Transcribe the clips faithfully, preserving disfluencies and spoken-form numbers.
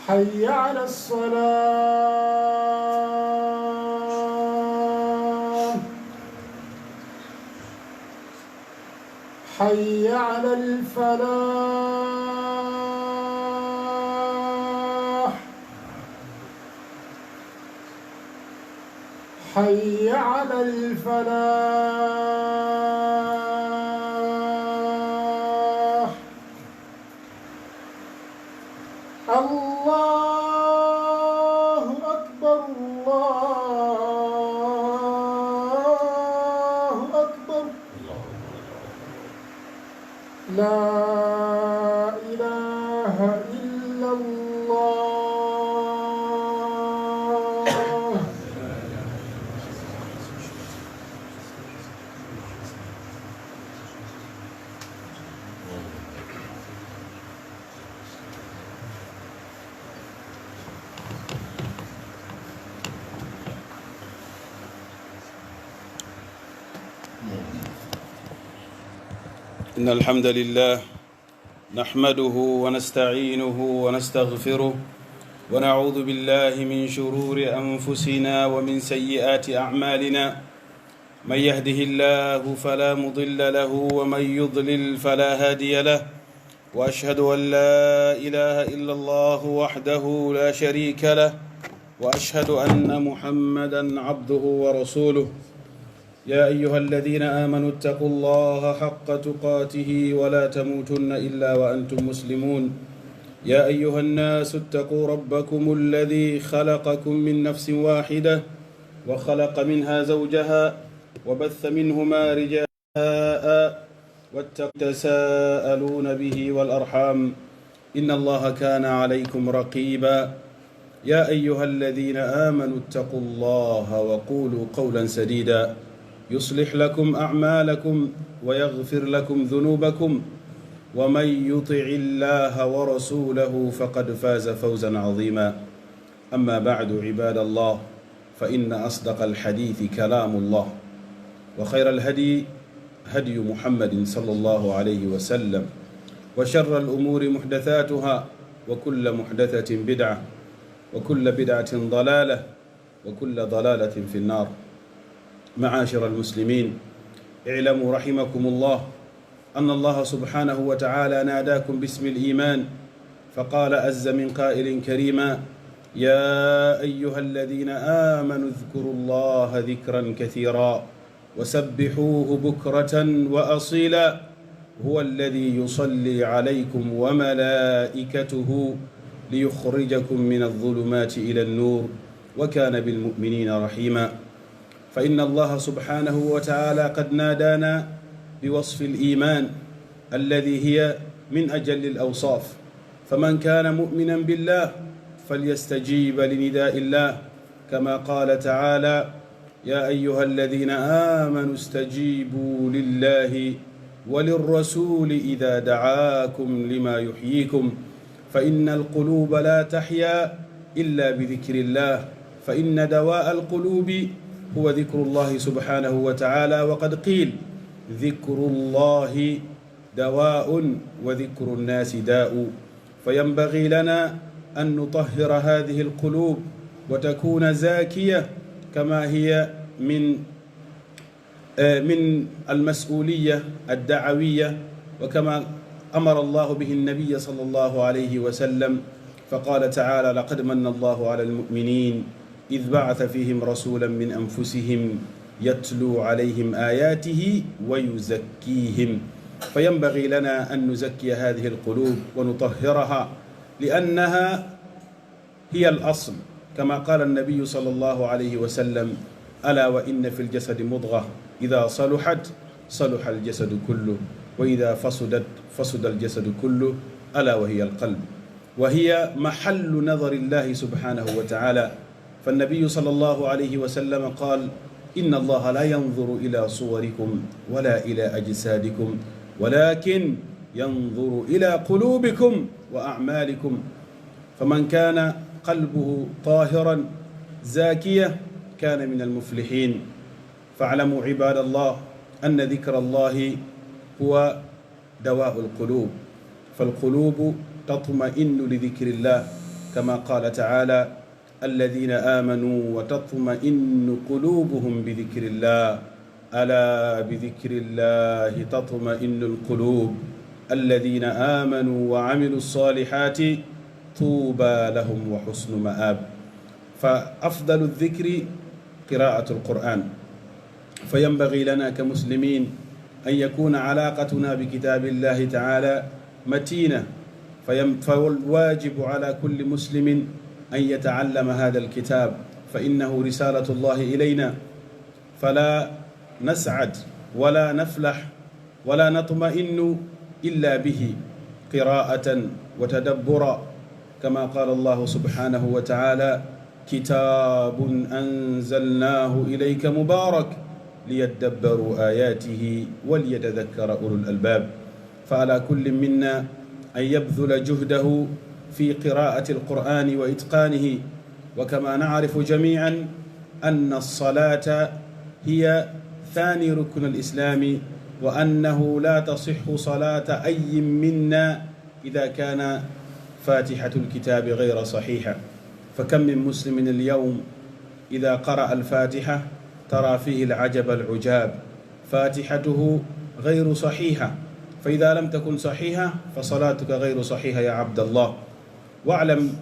حي على الصلاة. حي على الفلاح. حي على الفلاح. الله أكبر، الله أكبر. لا إله إلا الله. إن الحمد لله نحمده ونستعينه ونستغفره، ونعوذ بالله من شرور أنفسنا ومن سيئات أعمالنا. من يهده الله فلا مضل له، ومن يضلل فلا هادي له. وأشهد أن لا إله إلا الله وحده لا شريك له، وأشهد أن محمدا عبده ورسوله. يا أيها الذين آمنوا اتقوا الله حق تقاته ولا تموتن إلا وأنتم مسلمون. يا أيها الناس اتقوا ربكم الذي خلقكم من نفس واحدة وخلق منها زوجها وبث منهما رجالا، واتقوا تساءلون به والأرحام، إن الله كان عليكم رقيبا. يا أيها الذين آمنوا اتقوا الله وقولوا قولا سديدا، يصلح لكم أعمالكم ويغفر لكم ذنوبكم، ومن يطع الله ورسوله فقد فاز فوزا عظيما. أما بعد، عباد الله، فإن أصدق الحديث كلام الله، وخير الهدي هدي محمد صلى الله عليه وسلم، وشر الأمور محدثاتها، وكل محدثة بدعة، وكل بدعة ضلالة، وكل ضلالة في النار. معاشر المسلمين، اعلموا رحمكم الله أن الله سبحانه وتعالى ناداكم باسم الإيمان، فقال عز من قائل كريما: يا أيها الذين آمنوا اذكروا الله ذكرا كثيرا وسبحوه بكرة وأصيلا، هو الذي يصلي عليكم وملائكته ليخرجكم من الظلمات إلى النور، وكان بالمؤمنين رحيما. فإن الله سبحانه وتعالى قد نادانا بوصف الإيمان الذي هي من أجل الأوصاف، فمن كان مؤمنا بالله فليستجيب لنداء الله، كما قال تعالى: يا أيها الذين آمنوا استجيبوا لله وللرسول إذا دعاكم لما يحييكم، فإن القلوب لا تحيا إلا بذكر الله، فإن دواء القلوب هو ذكر الله سبحانه وتعالى، وقد قيل: ذكر الله دواء وذكر الناس داء. فينبغي لنا أن نطهر هذه القلوب وتكون زاكية كما هي من، آه، من المسؤولية الدعوية، وكما أمر الله به النبي صلى الله عليه وسلم، فقال تعالى: لقد من الله على المؤمنين إذ بعث فيهم رسولا من أنفسهم يتلو عليهم آياته ويزكيهم. فينبغي لنا أن نزكي هذه القلوب ونطهرها، لأنها هي الأصل، كما قال النبي صلى الله عليه وسلم: ألا وإن في الجسد مضغة إذا صلحت صلح الجسد كله، وإذا فسدت فسد الجسد كله، ألا وهي القلب، وهي محل نظر الله سبحانه وتعالى. فالنبي صلى الله عليه وسلم قال: إن الله لا ينظر إلى صوركم ولا إلى أجسادكم، ولكن ينظر إلى قلوبكم وأعمالكم. فمن كان قلبه طاهرا زاكيا كان من المفلحين. فاعلموا عباد الله أن ذكر الله هو دواء القلوب، فالقلوب تطمئن لذكر الله، كما قال تعالى: "الذين آمنوا وتطمئن قلوبهم بذكر الله، ألا بذكر الله تطمئن القلوب، الذين آمنوا وعملوا الصالحات طوبى لهم وحسن مآب". فأفضل الذكر قراءة القرآن، فينبغي لنا كمسلمين أن يكون علاقتنا بكتاب الله تعالى متينة، فيم-، فالواجب على كل مسلم أن يتعلم هذا الكتاب، فإنه رسالة الله إلينا، فلا نسعد ولا نفلح ولا نطمئن إلا به قراءة وتدبرا، كما قال الله سبحانه وتعالى: "كتاب أنزلناه إليك مبارك ليدبروا آياته وليتذكر أولو الألباب". فعلى كل منا أن يبذل جهده في قراءة القرآن وإتقانه، وكما نعرف جميعا أن الصلاة هي ثاني ركن الإسلام، وأنه لا تصح صلاة أي منا إذا كان فاتحة الكتاب غير صحيحة، فكم من مسلم اليوم إذا قرأ الفاتحة ترى فيه العجب العجاب، فاتحته غير صحيحة، فإذا لم تكن صحيحة فصلاتك غير صحيحة يا عبد الله. واعلم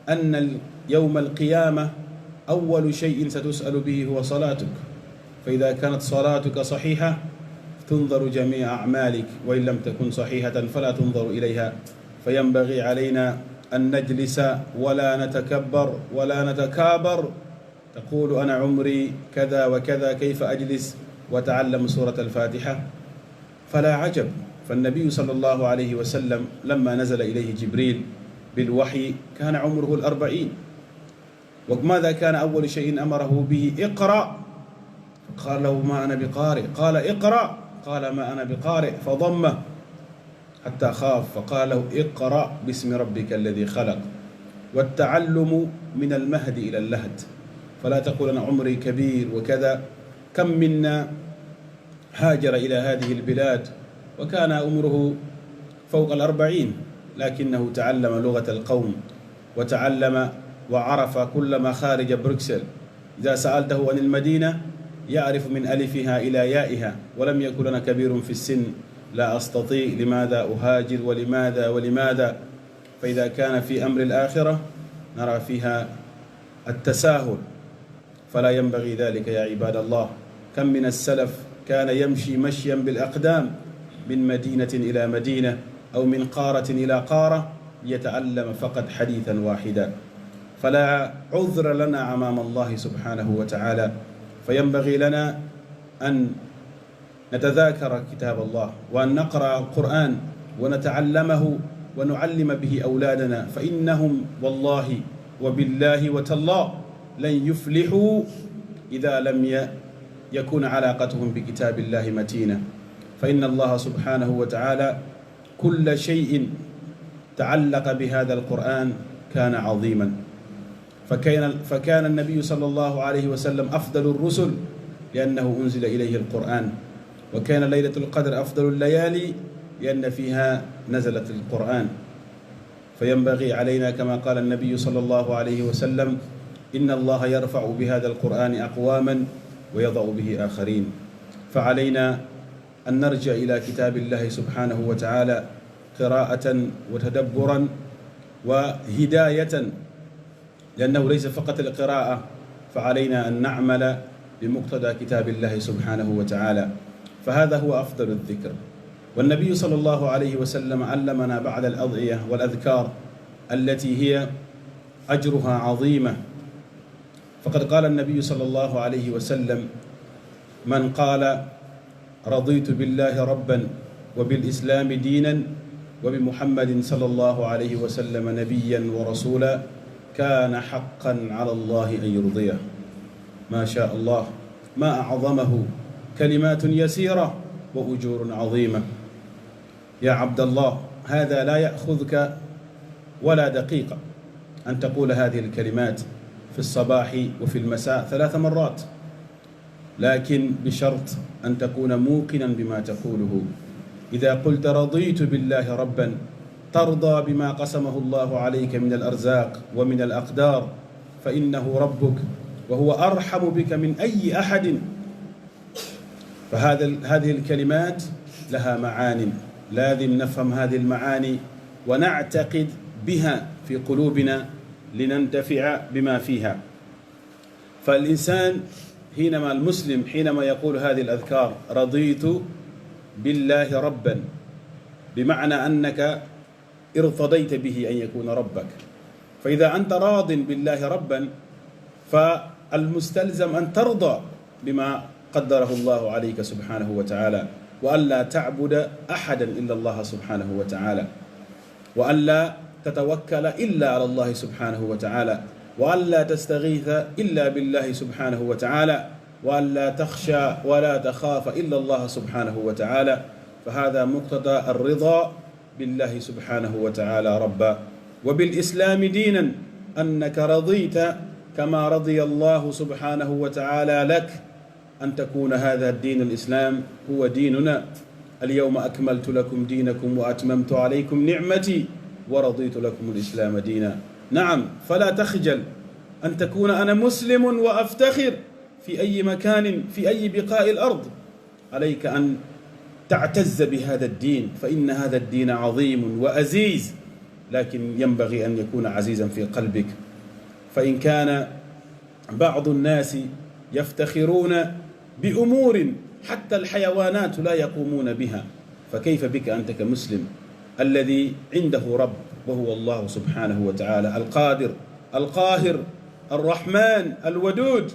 أن ال-، يوم القيامة أول شيء ستسأل به هو صلاتك، فإذا كانت صلاتك صحيحة تنظر جميع أعمالك، وإن لم تكن صحيحة فلا تنظر إليها. فينبغي علينا أن نجلس ولا نتكبر ولا نتكابر، تقول: "أنا عمري كذا وكذا، كيف أجلس وأتعلم سورة الفاتحة؟" فلا عجب، فالنبي صلى الله عليه وسلم لما نزل إليه جبريل بالوحي كان عمره الأربعين، وماذا كان أول شيء أمره به؟ "اقرأ". فقال له: "ما أنا بقارئ". قال: "اقرأ". قال: "ما أنا بقارئ". فضمه حتى خاف، فقال له: "اقرأ باسم ربك الذي خلق". والتعلم من المهد إلى اللهد، فلا تقول: "أنا عمري كبير وكذا". كم منا هاجر إلى هذه البلاد وكان عمره فوق الأربعين، لكنه تعلم لغة القوم، وتعلم وعرف كل مخارج بروكسل. إذا سألته عن المدينة يعرف من ألفها إلى يائها، ولم يقل: "أنا كبير في السن، لا أستطيع، لماذا أهاجر، ولماذا، ولماذا؟" فإذا كان في أمر الآخرة نرى فيها التساهل، فلا ينبغي ذلك يا عباد الله. كم من السلف كان يمشي مشيا بالأقدام من مدينة إلى مدينة أو من قارة إلى قارة ليتعلم فقط حديثا واحدا، فلا عذر لنا أمام الله سبحانه وتعالى، فينبغي لنا أن نتذاكر كتاب الله، وأن نقرأ القرآن ونتعلمه ونعلم به أولادنا، فإنهم والله وبالله وتالله لن يفلحوا إذا لم ي-، يكون علاقتهم بكتاب الله متينة، فإن الله سبحانه وتعالى كل شيء تعلق بهذا القرآن كان عظيما. فكان، فكان النبي صلى الله عليه وسلم أفضل الرسل لأنه أنزل إليه القرآن، وكان ليلة القدر أفضل الليالي لأن فيها نزلت القرآن. فينبغي علينا كما قال النبي صلى الله عليه وسلم: "إن الله يرفع بهذا القرآن أقواما ويضع به آخرين". فعلينا أن نرجع إلى كتاب الله سبحانه وتعالى قراءة وتدبرا وهداية، لأنه ليس فقط القراءة، فعلينا أن نعمل بمقتضى كتاب الله سبحانه وتعالى، فهذا هو أفضل الذكر. والنبي صلى الله عليه وسلم علمنا بعض الأدعية والأذكار التي هي أجرها عظيمة، فقد قال النبي صلى الله عليه وسلم: "من قال رضيت بالله ربا وبالإسلام دينا وبمحمد صلى الله عليه وسلم نبيا ورسولا كان حقا على الله أن يرضيه". ما شاء الله، ما أعظمه، كلمات يسيرة وأجور عظيمة. يا عبد الله، هذا لا يأخذك ولا دقيقة أن تقول هذه الكلمات في الصباح وفي المساء ثلاث مرات، لكن بشرط أن تكون موقنا بما تقوله. إذا قلت: "رضيت بالله ربا ترضى بما قسمه الله عليك من الأرزاق ومن الأقدار، فإنه ربك وهو أرحم بك من أي أحد. فهذا ال-، هذه الكلمات لها معان، لازم نفهم هذه المعاني ونعتقد بها في قلوبنا لننتفع بما فيها. فالإنسان حينما، المسلم حينما يقول هذه الأذكار: "رضيت بالله ربا"، بمعنى أنك ارتضيت به أن يكون ربك. فإذا أنت راض بالله ربا، فالمستلزم أن ترضى بما قدره الله عليك سبحانه وتعالى، وألا تعبد أحدا إلا الله سبحانه وتعالى، وألا تتوكل إلا على الله سبحانه وتعالى، وألا تستغيث إلا بالله سبحانه وتعالى، وألا تخشى ولا تخاف إلا الله سبحانه وتعالى. فهذا مقتضى الرضا بالله سبحانه وتعالى ربا، وبالإسلام دينا، أنك رضيت كما رضي الله سبحانه وتعالى لك، أن تكون هذا الدين الإسلام هو ديننا. "اليوم أكملت لكم دينكم وأتممت عليكم نعمتي ورضيت لكم الإسلام دينا". نعم، فلا تخجل أن تكون: "أنا مسلم"، وأفتخر في أي مكان، في أي بقاع الأرض. عليك أن تعتز بهذا الدين، فإن هذا الدين عظيم وعزيز، لكن ينبغي أن يكون عزيزا في قلبك. فإن كان بعض الناس يفتخرون بأمور حتى الحيوانات لا يقومون بها، فكيف بك أنت كمسلم الذي عنده رب، وهو الله سبحانه وتعالى القادر القاهر الرحمن الودود؟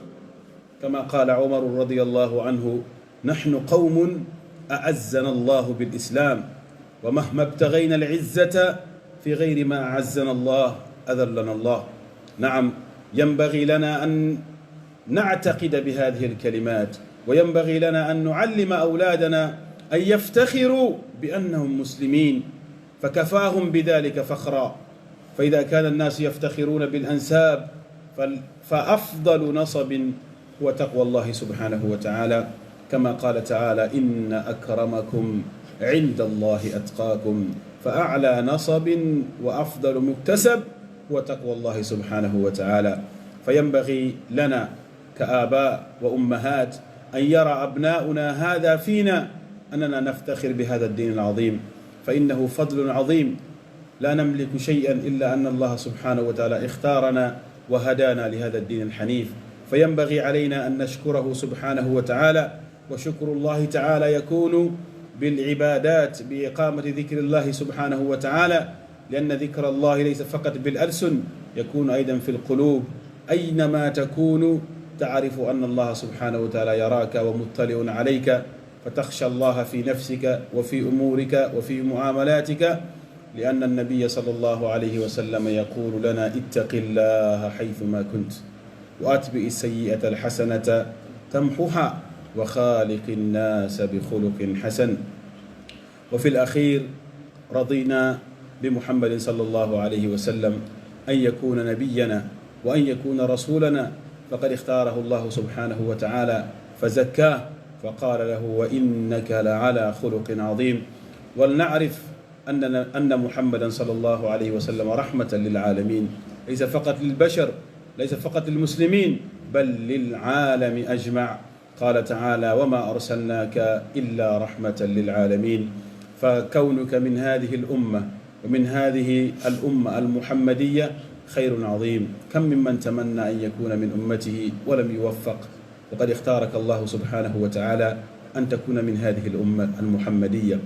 كما قال عمر رضي الله عنه: "نحن قوم أعزنا الله بالإسلام، ومهما ابتغينا العزة في غير ما أعزنا الله أذلنا الله". نعم، ينبغي لنا أن نعتقد بهذه الكلمات، وينبغي لنا أن نعلم أولادنا أن يفتخروا بأنهم مسلمين، فكفاهم بذلك فخرا. فإذا كان الناس يفتخرون بالأنساب، فال-، فأفضل نصب هو تقوى الله سبحانه وتعالى، كما قال تعالى: "إن أكرمكم عند الله أتقاكم"، فأعلى نصب وأفضل مكتسب هو تقوى الله سبحانه وتعالى. فينبغي لنا كآباء وأمهات أن يرى أبناؤنا هذا فينا، أننا نفتخر بهذا الدين العظيم، فإنه فضل عظيم، لا نملك شيئا إلا أن الله سبحانه وتعالى اختارنا وهدانا لهذا الدين الحنيف، فينبغي علينا أن نشكره سبحانه وتعالى. وشكر الله تعالى يكون بالعبادات، بإقامة ذكر الله سبحانه وتعالى، لأن ذكر الله ليس فقط بالألسن، يكون أيضا في القلوب. أينما تكون تعرف أن الله سبحانه وتعالى يراك ومطلع عليك، فتخشى الله في نفسك وفي أمورك وفي معاملاتك، لأن النبي صلى الله عليه وسلم يقول لنا: "اتق الله حيثما كنت، وأتبع السيئة الحسنة تمحها، وخالق الناس بخلق حسن". وفي الأخير، رضينا بمحمد صلى الله عليه وسلم أن يكون نبينا وأن يكون رسولنا، فقد اختاره الله سبحانه وتعالى فزكاه، فقال له: "وإنك لعلى خلق عظيم". ولنعرف أن، أن محمدا صلى الله عليه وسلم رحمة للعالمين، ليس فقط للبشر، ليس فقط للمسلمين، بل للعالم أجمع. قال تعالى: "وما أرسلناك إلا رحمة للعالمين". فكونك من هذه الأمة ومن هذه الأمة المحمدية خير عظيم. كم ممن تمنى أن يكون من أمته ولم يوفق، وقد اختارك الله سبحانه وتعالى أن تكون من هذه الأمة المحمدية.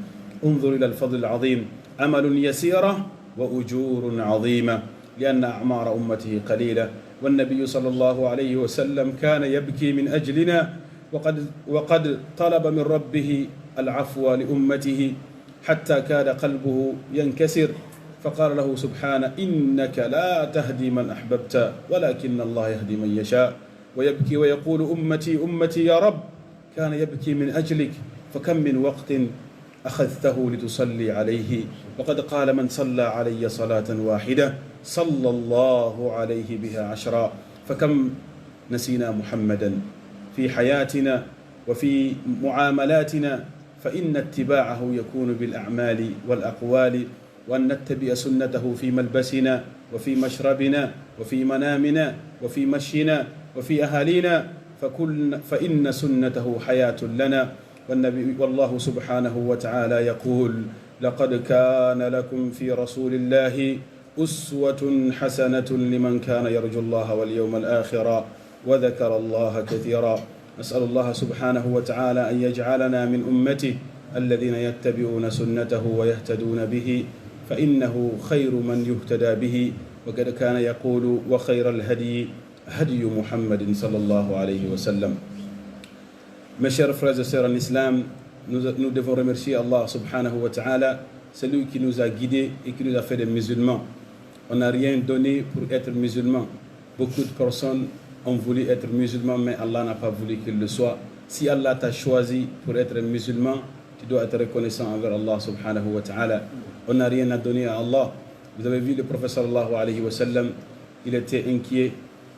انظر إلى الفضل العظيم، أمل يسيرة وأجور عظيمة، لأن أعمار أمته قليلة، والنبي صلى الله عليه وسلم كان يبكي من أجلنا، وقد، وقد طلب من ربه العفو لأمته حتى كاد قلبه ينكسر، فقال له سبحانه: "إنك لا تهدي من أحببت، ولكن الله يهدي من يشاء". ويبكي ويقول: "أمتي، أمتي يا رب". كان يبكي من أجلك، فكم من وقت أخذته لتصلي عليه، وقد قال: "من صلى علي صلاة واحدة صلى الله عليه بها عشرا". فكم نسينا محمدا في حياتنا وفي معاملاتنا، فإن اتباعه يكون بالأعمال والأقوال وأن نتبع سنته في ملبسنا وفي مشربنا وفي منامنا وفي مشينا وفي أهالينا، فكل، فإن سنته حياة لنا. والنبي، والله سبحانه وتعالى يقول: "لقد كان لكم في رسول الله أسوة حسنة لمن كان يرجو الله واليوم الآخر وذكر الله كثيرا." نسأل الله سبحانه وتعالى أن يجعلنا من أمته الذين يتبعون سنته ويهتدون به، فإنه خير من يهتدى به، وقد كان يقول: "وخير الهدي هدي محمد صلى الله عليه وسلم." Mes chers frères et sœurs en islam, nous, nous devons remercier Allah subhanahu wa ta'ala, celui qui nous a guidés et qui nous a fait des musulmans. On n'a rien donné pour être musulman. Beaucoup de personnes ont voulu être musulmans, mais Allah n'a pas voulu qu'ils le soient. Si Allah t'a choisi pour être musulman, tu dois être reconnaissant envers Allah subhanahu wa ta'ala. On n'a rien à donner à Allah. Vous avez vu le prophète sallallahu alayhi wa sallam, il était inquiet,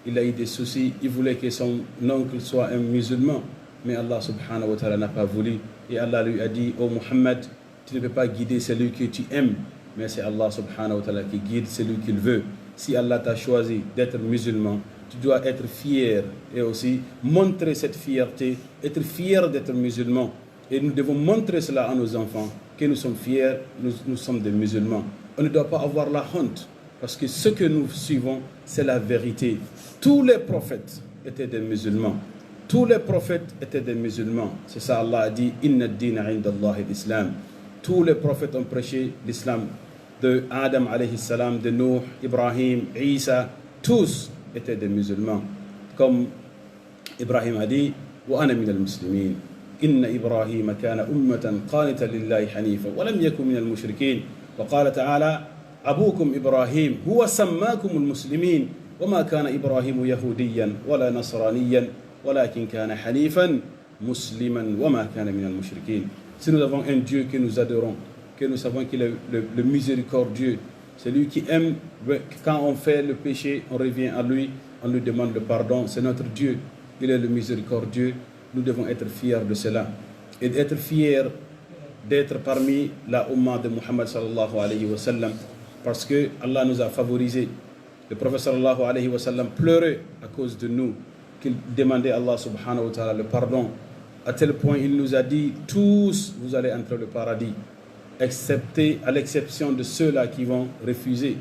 il a eu des soucis, il voulait que son oncle soit un musulman, mais Allah subhanahu wa ta'ala n'a pas voulu. Et Allah lui a dit: "Oh Muhammad, tu ne peux pas guider celui que tu aimes, mais c'est Allah subhanahu wa ta'ala qui guide celui qu'il veut." Si Allah t'a choisi d'être musulman, tu dois être fier et aussi montrer cette fierté, être fier d'être musulman. Et nous devons montrer cela à nos enfants, que nous sommes fiers, nous, nous sommes des musulmans. On ne doit pas avoir la honte, parce que ce que nous suivons, c'est la vérité. Tous les prophètes étaient des musulmans. Tous les prophètes étaient des musulmans. C'est ça, Allah a dit: "Inna ad-dina inda Allahi al-Islam." Tous les prophètes ont prêché l'islam. De Adam alayhi salam, de Nuh, Ibrahim, Isa, tous étaient des musulmans. Comme Ibrahim a dit: "Wa ana min al-muslimin." "Inna Ibrahima kana ummatan qanitan lillahi hanifa wa lam yakun min al-mushrikin." Wa qala ta'ala: "Abukum Ibrahim huwa sammakum al-muslimin wa ma kana Ibrahimu yahudiyan wala nasraniyan walakin kana hanifan musliman wa ma kana min al-mushrikin." Si nous avons un Dieu que nous adorons, que nous savons qu'il est le, le miséricordieux, celui qui aime, quand on fait le péché, on revient à lui, on lui demande le pardon. C'est notre Dieu. Il est le miséricordieux. Nous devons être fiers de cela. Et d'être fiers d'être parmi la Ummah de Muhammad sallallahu alayhi wa sallam. Parce que Allah nous a favorisés. Le prophète sallallahu alayhi wa sallam pleurait à cause de nous, qu'il demandait à Allah subhanahu wa ta'ala le pardon. À tel point, il nous a dit: "Tous, vous allez entrer le paradis, excepté, à l'exception de ceux-là qui vont refuser."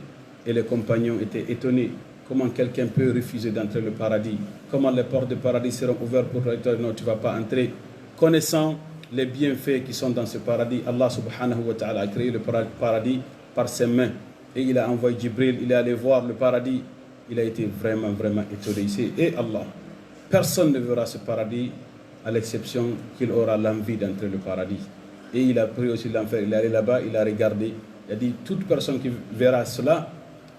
Et les compagnons étaient étonnés. Comment quelqu'un peut refuser d'entrer le paradis? Comment les portes du paradis seront ouvertes pour toi? Non, tu vas pas entrer. Connaissant les bienfaits qui sont dans ce paradis, Allah subhanahu wa ta'ala a créé le para-, paradis par ses mains. Et il a envoyé Jibril, il est allé voir le paradis. Il a été vraiment, vraiment étonné. Il s'est dit: "Eh Allah, personne ne verra ce paradis à l'exception qu'il aura l'envie d'entrer le paradis." Et il a pris aussi l'enfer, il est allé là-bas, il a regardé. Il a dit: "Toute personne qui verra cela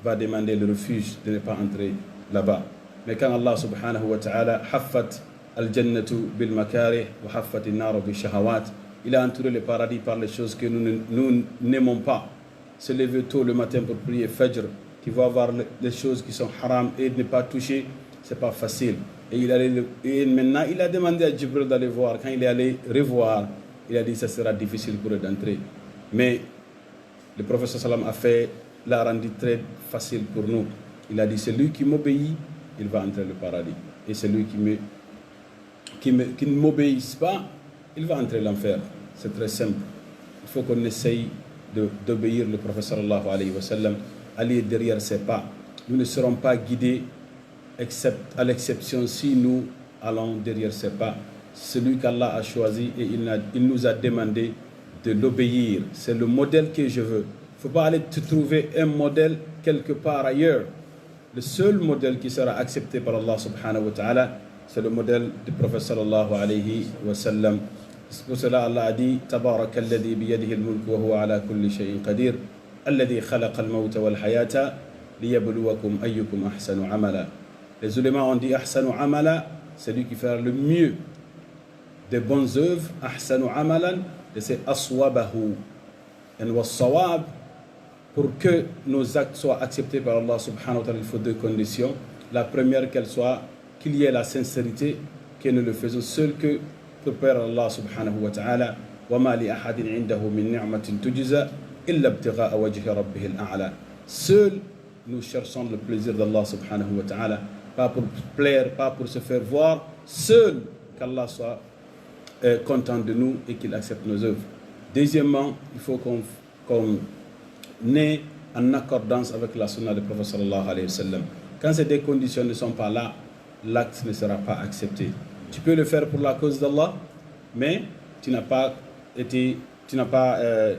va demander le refuge de ne pas entrer là-bas." Mais quand Allah subhanahu wa ta'ala حفت الجنة بالمكاره وحفت النار بالشهوات, il a entouré le paradis par les choses que nous ne, nous n'aimons pas. Se lever tôt le matin pour prier Fajr, tu vas voir le, les choses qui sont haram et ne pas toucher, c'est pas facile. Et il allait le, et maintenant, il a demandé à Jibril d'aller voir. Quand il est allé revoir, il a dit: "Ça sera difficile pour eux d'entrer." Mais le prophète sallallahu alayhi wa sallam a fait, l'a rendu très facile pour nous. Il a dit: "Celui qui m'obéit, il va entrer le paradis. Et celui qui me, qui me, qui ne m'obéit pas, il va entrer l'enfer." C'est très simple. Il faut qu'on essaye de, d'obéir le prophète sallallahu alayhi wa sallam, aller derrière ses pas. Nous ne serons pas guidés, except-, à l'exception si nous allons derrière ses pas. Celui qu'Allah a choisi et il, a, il nous a demandé de l'obéir. C'est le modèle que je veux. Faut pas aller te trouver un modèle quelque part ailleurs. Le seul modèle qui sera accepté par Allah subhanahu wa ta'ala, c'est le modèle du prophète sallallahu alayhi wa sallam. C'est pour cela Allah a dit: "تبارك الذي بيده الملك وهو على كل شيء قدير الذي خلق الموت والحياة ليبلوكم أيكم أحسن عملا." Les ulémas ont dit: "أحسن عملا", celui qui fera le mieux des bonnes œuvres, أحسن عملا, et c'est أصوبه. Et والصواب, pour que nos actes soient acceptés par Allah subhanahu wa ta'ala, il faut deux conditions. La première, qu'elle soit, qu'il y ait la sincérité, que nous le faisons seul que pour plaire à Allah subhanahu wa ta'ala. وما لأحد عنده من نعمة تجزى إلا ابتغاء وجه ربه الأعلى. Seul nous cherchons le plaisir d'Allah subhanahu wa ta'ala, pas pour plaire, pas pour se faire voir, seul qu'Allah soit euh, content de nous et qu'il accepte nos œuvres. Deuxièmement, il faut qu'on qu'on est en accordance avec la sunna du prophète sallallahu alayhi wa sallam. Quand ces deux conditions ne sont pas là, l'acte ne sera pas accepté. Tu peux le faire pour la cause d'Allah, mais tu n'as pas été, tu n'as pas, euh,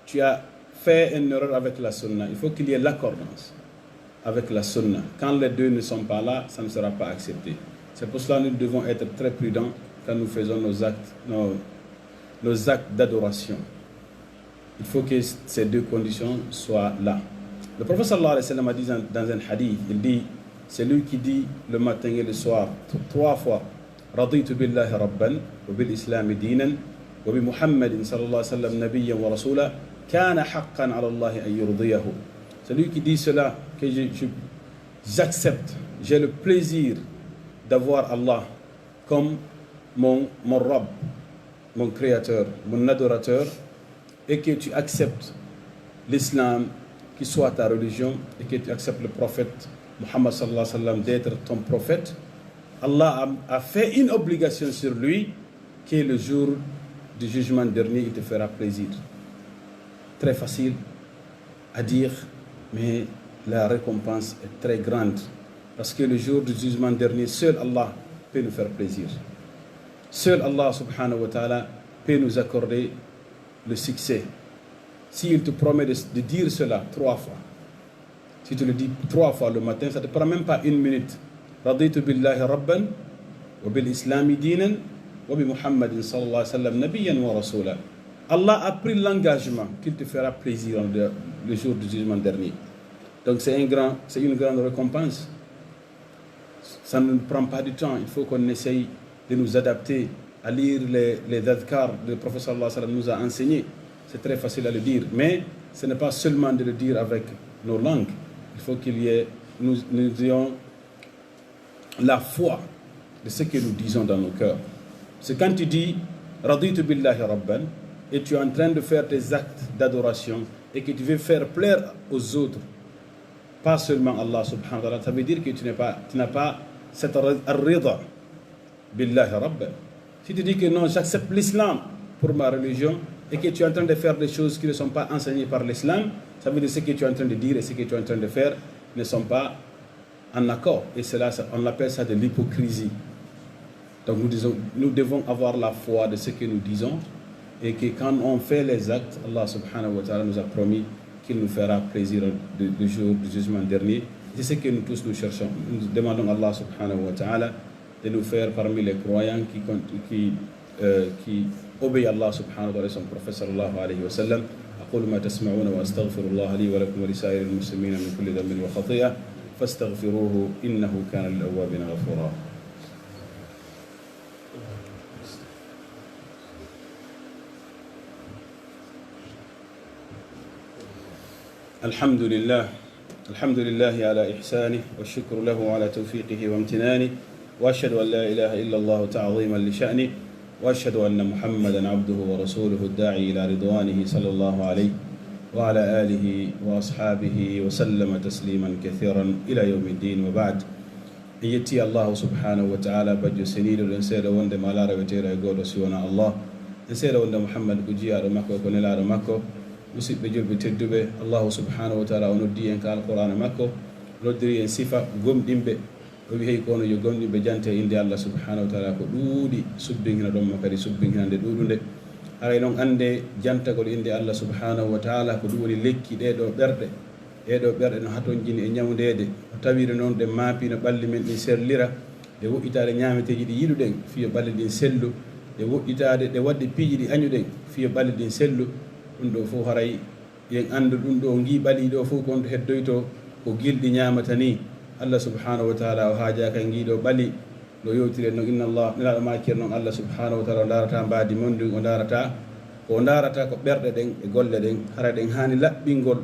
tu as fait une erreur avec la sunna. Il faut qu'il y ait l'accordance avec la sunna. Quand les deux ne sont pas là, ça ne sera pas accepté. C'est pour cela que nous devons être très prudents quand nous faisons nos actes, nos, nos actes d'adoration. Il faut que ces deux conditions soient là. Le prophète sallallahu alayhi wa sallam a dit dans, dans un hadith, il dit, celui qui dit le matin et le soir, t- trois fois, رضيت بالله ربا وبالإسلام دينا وبمحمد صلى الله عليه وسلم نبيا ورسولا كان حقا على الله أن يرضيه. Celui qui dit cela, que je, je- j'accepte, j'ai le plaisir d'avoir Allah comme mon, mon Rabb, mon Créateur, mon adorateur, et que tu acceptes l'islam qui soit ta religion, et que tu acceptes le prophète Muhammad sallallahu alayhi wa sallam d'être ton prophète, Allah a, a fait une obligation sur lui, qui est le jour du jugement dernier, il te fera plaisir. Très facile à dire, mais la récompense est très grande. Parce que le jour du jugement dernier, seul Allah peut nous faire plaisir. Seul Allah subhanahu wa ta'ala peut nous accorder le succès. S'il te promet de, de dire cela trois fois, si tu le dis trois fois le matin, ça te prend même pas une minute. رضيت بالله ربا وبالإسلام دينا وبمحمد صلى الله عليه وسلم نبيا ورسولا. Allah a pris l'engagement qu'il te fera plaisir le, le jour du jugement dernier. Donc c'est un grand, c'est une grande récompense. Ça ne nous prend pas du temps. Il faut qu'on essaye de nous adapter à lire les, les adhkar que le prophète sallallahu alayhi wa sallam nous a enseigné. C'est très facile à le dire, mais ce n'est pas seulement de le dire avec nos langues. Il faut qu'il y ait, nous, nous ayons la foi de ce que nous disons dans nos cœurs. C'est quand tu dis رضيت بالله ربا et tu es en train de faire tes actes d'adoration et que tu veux faire plaire aux autres, pas seulement Allah subhanahu wa ta'ala, ça veut dire que tu n'es pas, tu n'as pas cette ar-, الرضا بالله ربا. Si tu dis que non, j'accepte l'islam pour ma religion et que tu es en train de faire des choses qui ne sont pas enseignées par l'islam, ça veut dire que ce que tu es en train de dire et ce que tu es en train de faire ne sont pas en accord. Et cela, ça, on appelle ça de l'hypocrisie. Donc nous disons, nous devons avoir la foi de ce que nous disons et que quand on fait les actes, Allah subhanahu wa ta'ala nous a promis qu'il nous fera plaisir de, le jour du jugement dernier. C'est ce que nous tous nous cherchons. Nous demandons à Allah subhanahu wa ta'ala de nous faire parmi les croyants qui, con- qui, euh, qui obéit à Allah subhanahu wa ta'ala et son prophète sallallahu alayhi wa sallam. أقول ما تسمعون وأستغفر الله لي ولكم ولسائر المسلمين من كل ذنب وخطيئة فاستغفروه إنه كان للأوابين غفورا. الحمد لله. الحمد لله على إحسانه، والشكر له على توفيقه وامتنانه، وأشهد أن لا إله إلا الله تعظيما لشأنه، وأشهد أن محمدا عبده ورسوله الداعي إلى رضوانه صلى الله عليه وعلى آله وأصحابه وسلم تسليما كثيرا إلى يوم الدين، وبعد. En yetti Allahu subhanahu wa ta'ala, bajjo seniiɗo, ɗen seeɗa wonde ma alaa reweteeɗo e gooto si wonaa Allah. En seeɗa wonde Muhammad ko jiyaaɗo makko, ko nelaaɗo makko. Musidɓe julɓe tedduɓe, Allahu subhanahu wa ta'ala o noddi en ka Alqur'aana makko, o noddiri en sifa gomɗinɓe. O wi'i, hey ko onon yo gomɗinɓe, jante e innde Allah subhanahu wa ta'ala ko ɗuuɗi, subbinhina ɗon mo kadi subbinhinande ɗuuɗunde. Haray non annde jantagol innde Allah subhanahu wa ta'ala ko ɗum woni lekki ɗee ɗoo ɓerɗe. Ɗee ɗoo ɓerɗe no hatonjini e ñawndeede, no tawiri noon ɗe maapi no ɓalli men ɗin sellira, ɗe woɗɗitaade ñaameteeji ɗi yiɗuɗen, fii yo ɓalli ɗin sellu, ɗe woɗɗitaade ɗe waɗde piiji ɗi añuɗen, fii yo ɓalli ɗin sellu. Ɗum ɗoo fof haray yen anndu ɗum ɗoo, ngii ɓali ɗoo fof ko on to heddoytoo, ko gilɗi ñaamata nii. Allah subhanahu wa ta'ala o haajaaka e ngii ɗoo ɓali. No yewtiren non, inna Allah, Nelaaɗo maakir non, Allah subhanahu wa ta'ala o ndaarataa mbaadi mon ndin, o ndaarataa, ko o ndaarataa ko ɓerɗe ɗen e golle ɗen. Hara ɗen haani laɓɓingol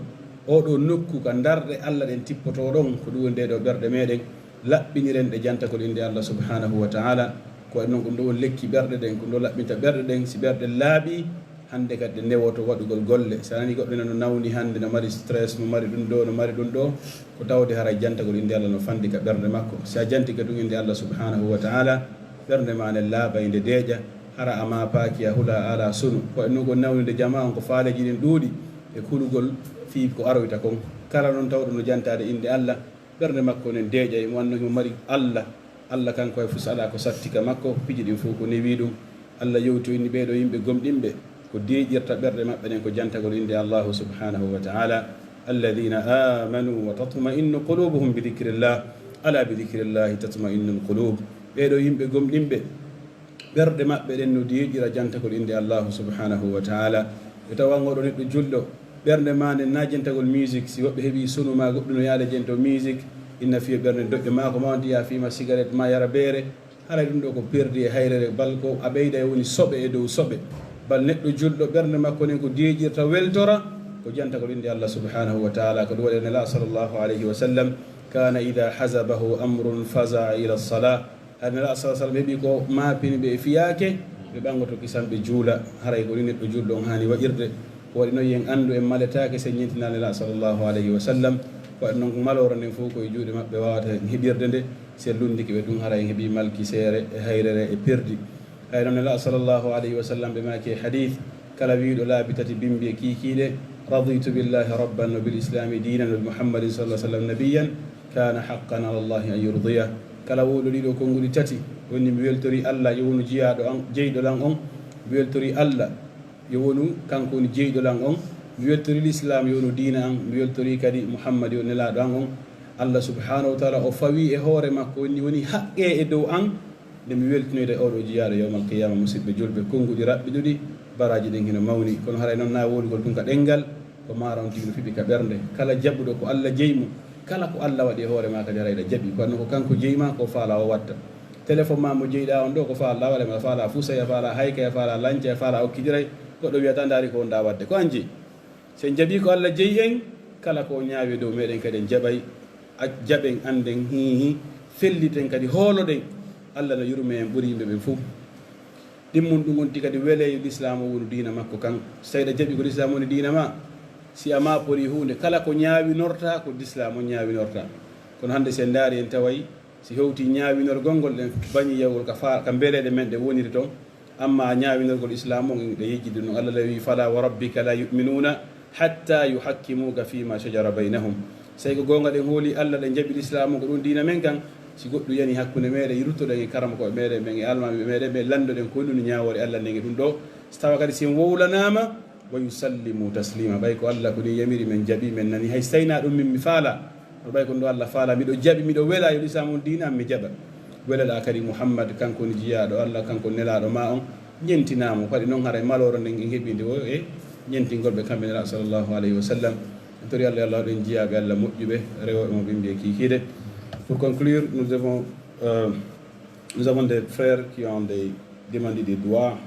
oo ɗoo nokku ka ndarɗe Allah ɗen tippotoo ɗon, ko ɗum woni ɗee ɗoo ɓerɗe meɗen, laɓɓiniren ɗe jantagol innde Allah subhanahu wa ta'ala. Ko waɗi non ko ɗum ɗoo woni lekki ɓerɗe ɗen, ko ɗum ɗoo laɓɓinta ɓerɗe ɗen, si ɓerɗe laaɓii, Hannde kadi ɗe newoto waɗugol golle. Si a nanii goɗɗo ina no nawni hannde, no mari stress, no mari ɗum ɗoo, no mari ɗum ɗoo, ko tawde haray jantagol innde Allah no fanɗi ka ɓernde makko. Si a jantii ka ɗum innde Allah subhanahu wa ta'ala, ɓernde maa nden laaɓay, nde deeƴa, hara a maapaaki, a hulaa, a alaa sunu. Ko waɗi non ko nawnude jamaa on, ko faaleeji ɗin ɗuuɗi e kulugol fii ko aroyta kon. Kala non tawɗo no jantaade innde Allah, ɓernde makko nden deeƴay, mo annda himo mari Allah. Allah kanko hay fus alaa ko satti ka makko, piiji ɗin fow ko newii ɗum. Allah yewti o inni ɓee ɗoo yimɓe gomɗinɓe, ko deeƴirta ɓerɗe maɓɓe ɗen ko jantagol innde Allahu subhanahu wa ta'ala. Alladhina amanu wa tatma'innu qulubuhum bi dhikrillah. Ala bi dhikrillahi tatma'innul qulub. Ɓee ɗoo yimɓe gomɗinɓe, ɓerɗe maɓɓe ɗen no deeƴira jantagol innde Allahu subhanahu wa ta'ala. Ɓe tawa on oo ɗoo neɗɗo julɗo, ɓernde maa nden na jantagol musique, si woɓɓe heɓii sunu maa goɗɗum no yaade janto musique, inna fiyo ɓernde doƴƴo maa ko maa on tiya fiima cigarette maa yara beere, haray ɗum ɗoo ko perdi e hayrere, bal ko a ɓeyda e woni soɓe e dow soɓe. Bal neɗɗo julɗo ɓernde makko nden ko deeƴirta weltora, ko jantagol innde Allah subhanahu wa ta'ala, ko ɗum waɗi Nelaaɗo sallallahu alayhi wa sallam, kana idha hazabahu amrun faza'a ila salah. Hari Nelaaɗo sallallahu alayhi wa sallam heɓi ko maapini ɓe e fiyaake, ɓe ɓanngoto kisan ɓe juula. Haray ko ni neɗɗo julɗo on haani waɗirde. Ko waɗi non yo en anndu en maletaake si en ɲentinaali Nelaaɗo sallallahu alayhi wa sallam. Ko waɗi non maloore nden fow ko e juuɗe maɓɓe wawata en heɓirde nde. Si en lunndike ɓe tun haray en heɓi malkiseere e hayrere e perdi. Hay non Nelaaɗo sallallahu alayhi wa sallam ɓe maaki e hadiis, kala wi'uɗo laabi tati bimbi e kiikiiɗe, "Raditu billahi rabban wa bil islami diinan wa bi Muhammadin sallallahu alayhi wa sallam nabiyyan," kana haqqan ala Allahi an yurdiyah. Kala wowluɗo ɗii ɗoo konnguɗi tati, woni mi weltori Allah, yo wonu jiyaaɗo an, jeyɗo lan on, mi weltori Allah, yo wonu kanko woni jeyɗo lan on, mi weltori Lislaam, yo wonu diina an, mi weltori kadi Muhammad, yo nelaaɗo an on. Allah subhanahu wa ta'ala o fawi e hoore makko, woni, woni haqqee e dow an, nde mi weltinoyta e oo ɗoo jiyaaɗo yawmal qiyaama. Musidɓe julɓe, konnguɗi raɓɓiɗuɗi, baraaji ɗin hino mawni, kono haray non na wowlugol tun ka ɗemngal, ko maaron tigi no fiɓi ka ɓernde. Kala jaɓuɗo ko Allah jeyi mo, kala ko Allah waɗi e hoore maa kadi haray hiɗa jaɓi. Ko waɗi non ko kanko jeyi maa, ko faalaa o watta. Téléphone maa mo jeyɗaa on ɗoo, ko faalaa waɗa, a faalaa fusay, a faalaa haykay, a faalaa lancay, a faalaa okkidiray, goɗɗo wi'ataa ndaari ko wonɗaa waɗde. Ko an jeyi. Si en jaɓii ko Allah jeyi en, kala ko o ɲaawi e dow meɗen kadi en jaɓay, a-, jaɓen, annden, hii, hii, felliten kadi, hooloɗen. Allah no yurmee en ɓuri yimɓe ɓen fow. Ɗimmun ɗum wonti kadi welee yo Lislaam o wonu diina makko kan. Si tawii hiɗa jaɓi ko Lislaam woni diina maa, si a maaporii huunde, kala ko ɲaawinortaa ko Lislaam on ɲaawinortaa. Kono hannde si en ndaarii en taway, si hewtii ɲaawinorgol ngol, ɗen baɲi yahugol ka fa-, ka mbeleeɗe men ɗen woniri ton. Ammaa ɲaawinorgol Islaam on, ɗe yejjiti ɗum. Allah wi'i, "Falaa wa rabbika laa yu'minuuna hattaa yuhakkimuuka fiimaa shajara baynahum." Sey ko goonga ɗen hoolii Allah, ɗen jaɓi Lislaam on, ko ɗum diina men kan. Si goɗɗum yanii hakkunde meɗen, ruttoɗen e karamokooɓe meɗen ɓen e almaamiiɓe meɗen ɓen, lanndoɗen ko honɗun ɲaawoore Allah nden e ɗum ɗoo. Si tawaa kadi si en wowlanaama, "Wa yusallimu tasliima." Ɓay ko Allah ko nii yamiri, men jaɓi, men nani. Hay si tawi na ɗum min mi faalaa, kono ɓay ko ɗum Allah faalaa, miɗo jaɓi, miɗo welaa yo Lislaam on diina am, mi jaɓa. Weleɗaa kadi Muhammad, kanko woni jiyaaɗo Allah, kanko nelaaɗo maa on, ɲentinaa mo. Ko waɗi non haray maloore nden en heɓii nde wo e ɲentingol ɓe kamɓe Nelaaɗo sallallahu alayhi wa sallam. En torii Allah, yo Allah waɗu en jiyaaɓe Allah moƴƴuɓe, rewooɓe mo ɓimbi e kiikiiɗe. Pour conclure, nous devons, euh, nous avons des frères qui ont des, demandé des du'as.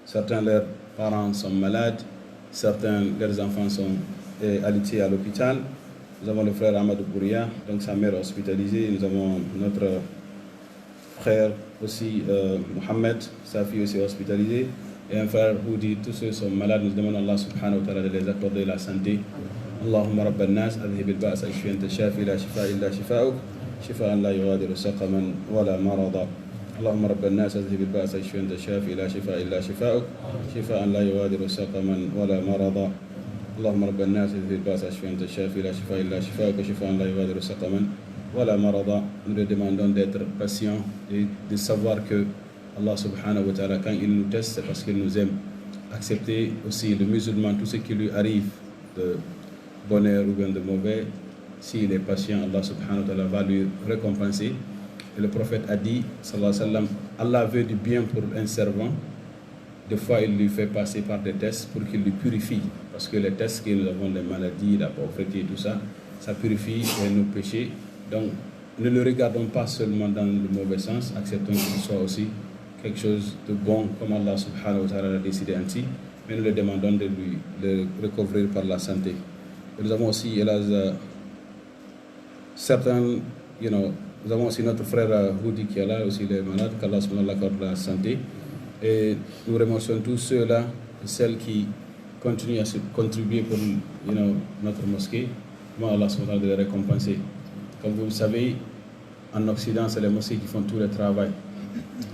Certains, leurs parents sont malades, certains, leurs enfants sont, euh, alités à l'hôpital. Nous avons le frère Amadou Bouria, donc sa mère est hospitalisée. Nous avons notre frère aussi, euh, Mohamed, sa fille aussi est hospitalisée. Et un frère Houdi, tous ceux sont malades, nous demandons à Allah subhanahu wa ta'ala de les accorder la santé. اللهم رب الناس أذهب البأس اشف أنت الشافي لا شفاء إلا شفاؤك شفاء لا يغادر سقما ولا مرضا. اللهم رب الناس أذهب البأس اشف أنت الشافي لا شفاء إلا شفاؤك شفاء لا يغادر سقما ولا مرضا. اللهم رب الناس أذهب البأس اشف أنت الشافي لا شفاء إلا شفاؤك شفاء لا يغادر سقما ولا مرضا. Nous te demandons d'être patient et de savoir que Allah subhanahu wa ta'ala, quand il nous teste, c'est parce qu'il nous aime. Accepter aussi le musulman, tout ce qui lui arrive de bonheur ou bien de mauvais, s'il est patient, Allah subhanahu wa ta'ala va lui récompenser. Et le prophète a dit, sallallahu alayhi wa sallam, Allah veut du bien pour un servant. Des fois, il lui fait passer par des tests pour qu'il lui purifie. Parce que les tests que nous avons, les maladies, la pauvreté, tout ça, ça purifie, euh, nos péchés. Donc, ne le regardons pas seulement dans le mauvais sens, acceptons que ce soit aussi quelque chose de bon, comme Allah subhanahu wa ta'ala l'a décidé ainsi, mais nous le demandons de lui le recouvrir par la santé. Et nous avons aussi, hélas, euh, certains, you know, nous avons aussi notre frère, euh, Houdi qui est là, aussi il est malade, qu'Allah subhanahu wa ta'ala accorde la santé. Et nous remercions tous ceux-là celles qui continuent à se contribuer pour, you know, notre mosquée, comment Allah subhanahu wa ta'ala de les récompenser. Comme vous le savez, en Occident, c'est les mosquées qui font tout le travail.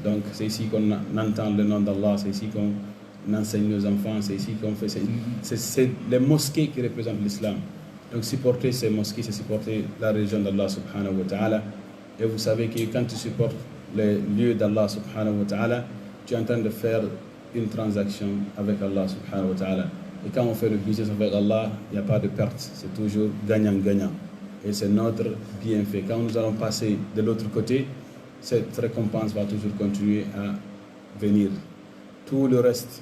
Donc, c'est ici qu'on a- on entend le nom d'Allah, c'est ici qu'on enseigne nos enfants, c'est ici qu'on fait, c'est, c'est, c'est les mosquées qui représentent l'islam. Donc, supporter ces mosquées, c'est supporter la religion d'Allah subhanahu wa ta'ala. Et vous savez que quand tu supportes les lieux d'Allah subhanahu wa ta'ala, tu es en train de faire une transaction avec Allah subhanahu wa ta'ala. Et quand on fait le business avec Allah, il n'y a pas de perte, c'est toujours gagnant-gagnant. Et c'est notre bienfait. Quand nous allons passer de l'autre côté, cette récompense va toujours continuer à venir. Tout le reste,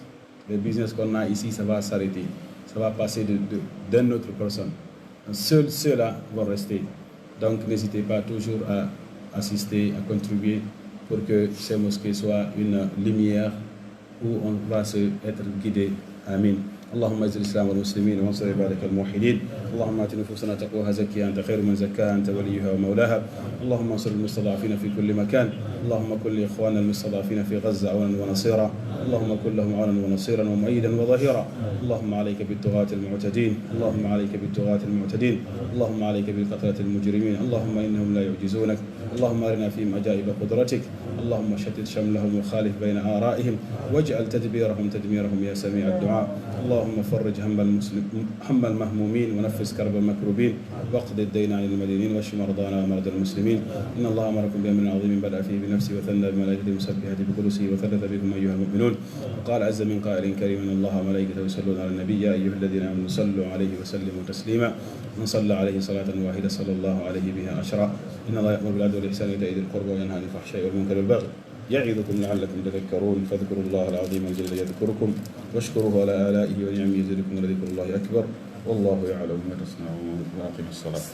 les business qu'on a ici, ça va s'arrêter. Ça va passer de, de, d'une autre personne. Seuls ceux-là vont rester. Donc, n'hésitez pas toujours à assister, à contribuer pour que ces mosquées soient une lumière où on va se, être guidé. آمين. اللهم أعز الإسلام والمسلمين وانصر عبادك الموحدين. اللهم آت نفوسنا تقواها زكها أنت خير من زكاها أنت وليها ومولاها. اللهم انصر المستضعفين في كل مكان. اللهم كن لإخواننا المستضعفين في غزة عونا ونصيرا. اللهم كن لهم عونا ونصيرا ومؤيدا وظهيرا. اللهم عليك بالطغاة المعتدين. اللهم عليك بالطغاة المعتدين. اللهم عليك بالقتلة المجرمين. اللهم إنهم لا يعجزونك. اللهم أرنا فيهم عجائب قدرتك. اللهم شتت شملهم وخالف بين آرائهم واجعل تدبيرهم تدميرهم يا سميع الدعاء. اللهم فرج هم المسلم هم المهمومين ونفس كرب المكروبين واقض الدين عن المدينين واشف مرضانا ومرضى المسلمين. إن الله أمركم بأمر عظيم بدأ فيه بنفسه وثنى بملائكته المسبحة بقدسه وثلث بكم أيها المؤمنون. وقال عز من قائل كريم: إن الله وملائكته يصلون على النبي يا أيها الذين آمنوا صلوا عليه وسلموا تسليما. من صلى عليه صلاة واحدة صلى الله عليه بها عشرا. إن الله يأمر بالعدل والإحسان وإيتاء ذي القربى وينهى عن الفحشاء والمنكر والبغي يعظكم لعلكم تذكرون. فاذكروا الله العظيم الجليل يذكركم واشكروه على آلائه ونعمه يزدكم ولذكر الله أكبر. والله يعلم ما تصنعون. وأقم الصلاة.